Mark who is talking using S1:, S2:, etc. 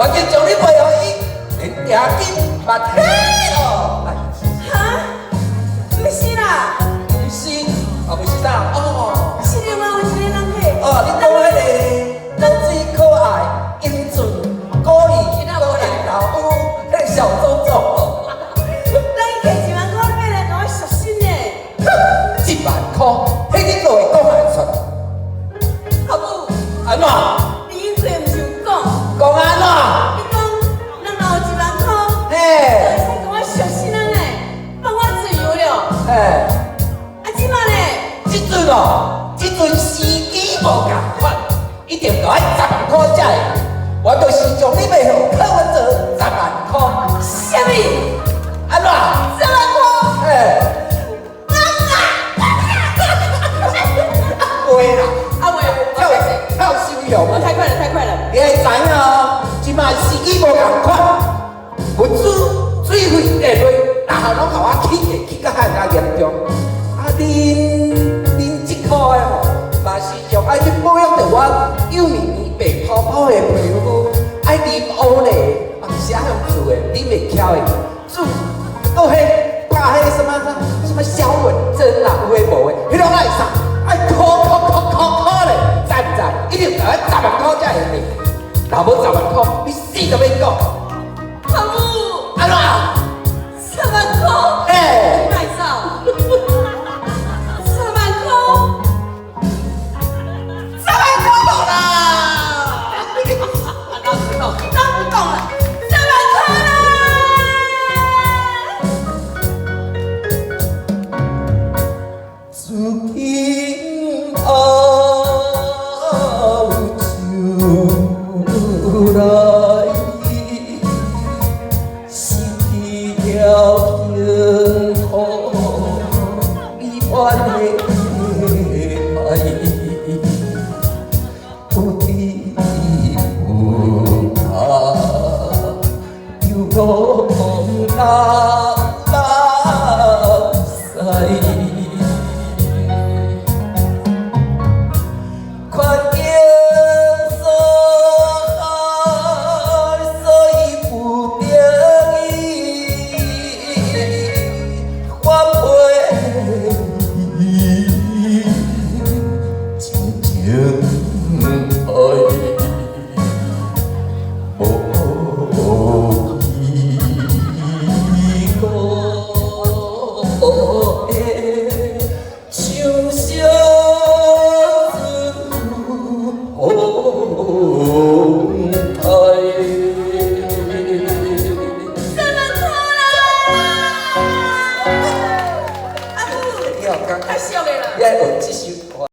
S1: 我已經將你賣予伊，連定金嘛退咯。
S2: 哈？毋是啦，
S1: 毋是，哦，毋是啥？哦，
S2: 是另外有一個人去。
S1: 哦，你講彼個古水可愛、英俊、古意、高緣老有，彼個小周總。
S2: 咱伊摕1萬塊欲來共我贖身呢？
S1: 1萬塊，彼你都會講會出？
S2: 阿母，
S1: 按怎？
S2: 你以前毋是有講？
S1: 講按怎？
S2: 你講人若有1萬塊，就會使共我贖身啊呢，放我自由了。
S1: 嘿。
S2: 啊，這擺呢？
S1: 這陣哦，這陣時機無仝款，一定著愛10萬塊才會。我就是將你賣予柯文哲十萬塊。
S2: 啥物？
S1: 按怎？
S2: 10萬塊？
S1: 嘿。啊袂啦，
S2: 啊袂，
S1: 跳跳收用。
S2: 我太快了，太快了。
S1: 你愛知影哦，這擺時機無仝款，物資、水費、電費，逐項攏予我起價，起甲遐爾嚴重。啊，恁這箍的吼，嘛是著愛去保養著我幼綿綿白泡泡的皮膚，愛啉烏梨，啊，啥樣做的，你袂曉的，煮，閣彼拍彼什麼什麼消穩針啦，有的無的，彼攏愛啥？愛箍箍箍箍箍咧，知毋知？一定著愛十萬箍才會用。若無十萬箍，你死都免講。
S2: 阿母，
S1: 按怎？
S2: 十萬塊，
S1: 嘿，
S2: 莫走，十萬塊，10萬塊
S1: 啦！
S2: 咱不講了，十萬塊啦！
S1: 自今後就來，失去了幸福美滿的愛，有甜有甘，又攏流目屎。環境所害，所以不得已反背真情愛無期過的長相思風台。
S2: 10萬塊啦！阿母，
S1: 你哦，剛
S2: 太俗的啦！
S1: 你愛學這首歌。